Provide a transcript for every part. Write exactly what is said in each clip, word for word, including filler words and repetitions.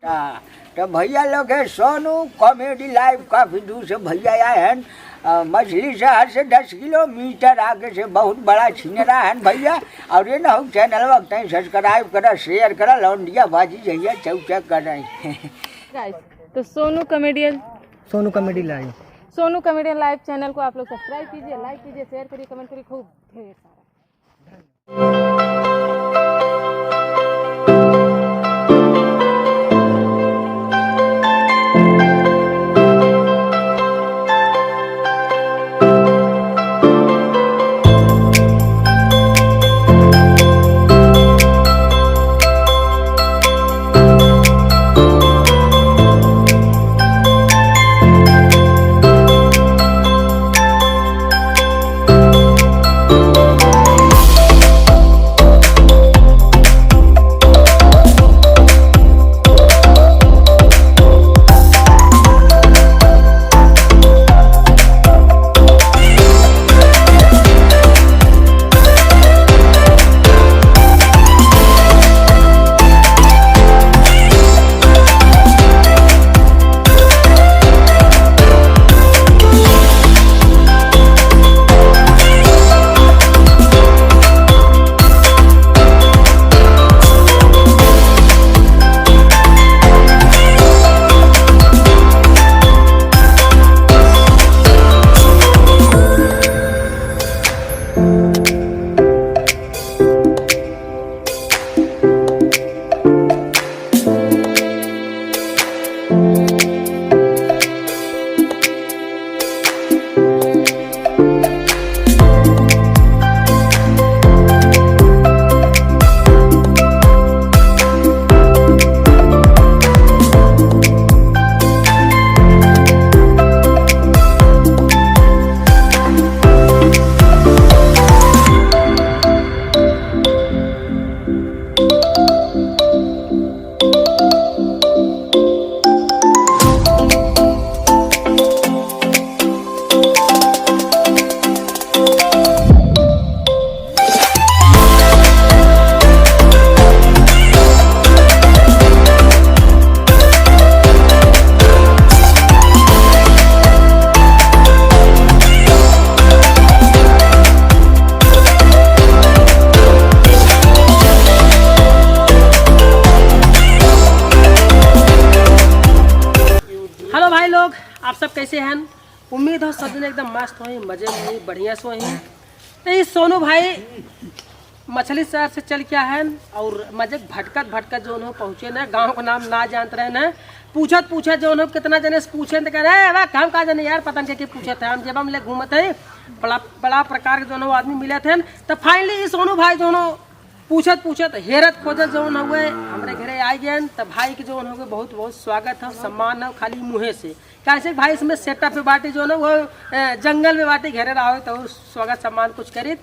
हाँ, तो भैया लोग है सोनू कॉमेडी लाइव काफी दूर से भैया आए हैं, अ, मछली शहर से दस किलोमीटर आगे से बहुत बड़ा छिनरा है भैया। और ये ना हो चैनल वक्त सब्सक्राइब करा, शेयर करा, लौंडिया बाजी जहिया चौचक कर रहे हैं। गाइस, तो Sonu comedian Sonu comedy live. Sonu comedian live channel को आप लोग सब्सक्राइब कीजिए, लाइक कीजिए, शेयर करिए, कमेंट करिए, खूब ढेर सारा। हेलो भाई लोग, आप सब कैसे हैं? उम्मीद हो सब जने एकदम मस्त होई, मजे में होई, बढ़िया से होई। तो ये सोनू भाई मछली शहर से चल के आए हैं और मजे भटकत भटकत जौन हो पहुँचे न, गाँव का नाम ना जानत रहे न। पूछत पूछत जौन हो कितना जने से पूछे तो कह रहे, "अरे वाह, हम का जाने यार, पता नहीं के पूछत है, हम जेबा में ले घूमत है।" बड़ा बड़ा प्रकार के जौन हो आदमी मिलत हैं। तो finally ये सोनू भाई जौन हो पूछत पूछत, हेरत खोजत जौन हुए हमरे घरे आ गए। तो भाई के जौन हुए बहुत बहुत स्वागत है, सम्मान है, खाली मुँहे से। कैसे भाई इसमें सेटअप पे बाटी जौन हो, अ, जंगल में बाटी घेरे रहो तो स्वागत सम्मान कुछ करित।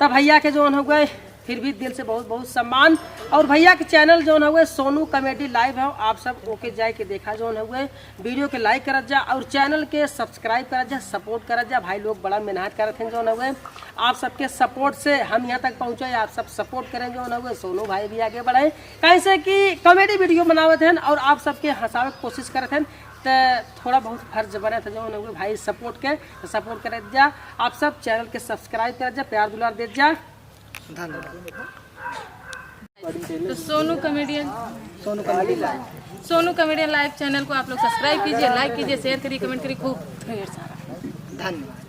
तब भैया के जौन हुए फिर भी दिल से बहुत बहुत सम्मान। और भैया के चैनल जौन हुए सोनू कॉमेडी लाइव है, आप सब ओके जाए के देखा जौन हुए, वीडियो के लाइक करत जा और चैनल के सब्सक्राइब करत जा, सपोर्ट करत जा। भाई लोग बड़ा मेहनत करत हैं जौन हुए, आप सबके सपोर्ट से हम यहाँ तक पहुँचे, आप सब सपोर्ट करें जौन हुए, सोनू भाई भी आगे बढ़े। कैसे कि कॉमेडी वीडियो बनावत हैं और आप सबके हंसावे के कोशिश करत हैं, तो थोड़ा बहुत फर्ज बनत है जौन हुए भाई सपोर्ट के, तो सपोर्ट करत जा। आप सब चैनल के सब्सक्राइब करत जा, प्यार दुलार देत जा। धन्यवाद। तो Sonu comedian, Sonu comedy live. Sonu comedian live channel को आप लोग सब्सक्राइब कीजिए, लाइक कीजिए, शेयर करिए, कमेंट करिए, खूब ढेर सारा। धन्यवाद।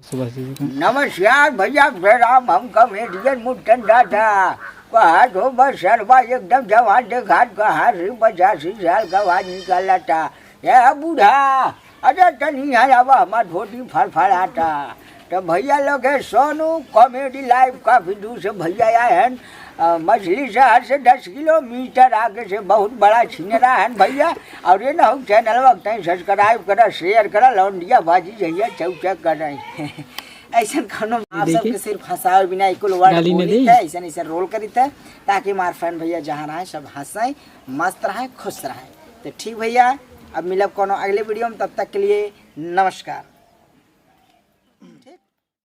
सुभाष जी का। नमस्कार भैया, प्रणाम, हम कॉमेडियन मुट्टन दादा। कहा तो बस सरवा एकदम जवान देखात, कहा से पचासी साल का आवाज निकालता। ए बूढ़ा, अरे तनी यहाँ आवा, हमार धोती फड़फड़ाता। तो भैया लोग है सोनू कॉमेडी लाइव, काफी दूर से भैया आए हैं, अ, मछली शहर से दस किलोमीटर आगे से बहुत बड़ा छिनरा है भैया। और ये ना हो चैनल वक्त सब्सक्राइब करा, शेयर करा, लौंडिया बाजी जहिया चौचक कर रहे हैं। ऐसन कोनो आप देखिए। सबके सिर्फ हंसावे बिना इकुल वर्ड गाली न बोली दे। थे, ऐसन ऐसन रोल करी थे, ताकि हमार फैन भैया जहाँ रहे सब हंसे, मस्त रहे, खुश रहे। तो ठीक भैया, अब मिलब कोनो अगले वीडियो में, तब तक के लिए नमस्कार।